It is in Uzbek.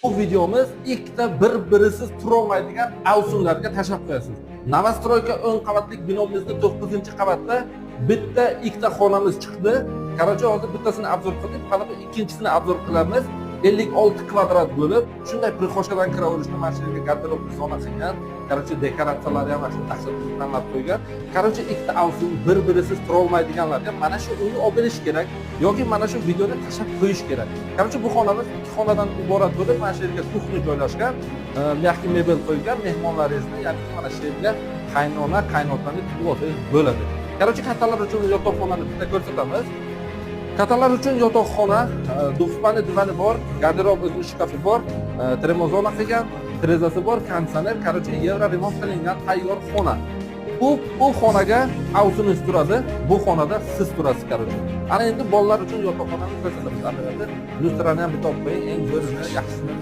Bu videomiz ikkita bir-birisiz turolmaydigan AUSUNlarga tashlab qo'yasiz. Новостройка 10 qavatlik binomizni 9-qavatda bitta, ikkita xonamiz chiqdi. Короче, hozir bittasini обзор qildik, qanaqa ikkinchisini обзор qilamiz. 56 kvadrat bo'lib, shunday прихожка dan kiraverishda mana shu yerga garderob zona qilgan. Короче, dekoratsiyalari ham mana shu dahshat tanlab qo'ygan. Короче, ikkita AUSUN bir-birisiz turolmaydiganlarga mana shu uyni olib berish kerak yoki mana shu videoni tashlab qo'yish kerak. Короче, bu xonamiz ikki xonadan iborat bo'lib, mana shu yerga кухня joylashgan, мягкий mebel qo'yilgan, mehmonlaringizni, ya'ni mana shu yerga qaynona, qaynotani kutib olsangiz bo'ladi. Короче, kattalar uchun yotoqxonani bitta ko'rsatamiz. Kattalar uchun yotoqxona, двухспальный divani bor, garderob o'zini shkafi bor, termozona qilgan, derazasi bor, konditsioner, короче, yevro remont qilingan tayyor xona. U xonaga AUSUNingiz turadi, bu xonada siz turasiz, короче. Ana endi bolalar uchun yotoqxonani ko'rsatamiz. Albatta, lyustrani ham bitta olib qo'ying, eng zo'rini, yaxshisini.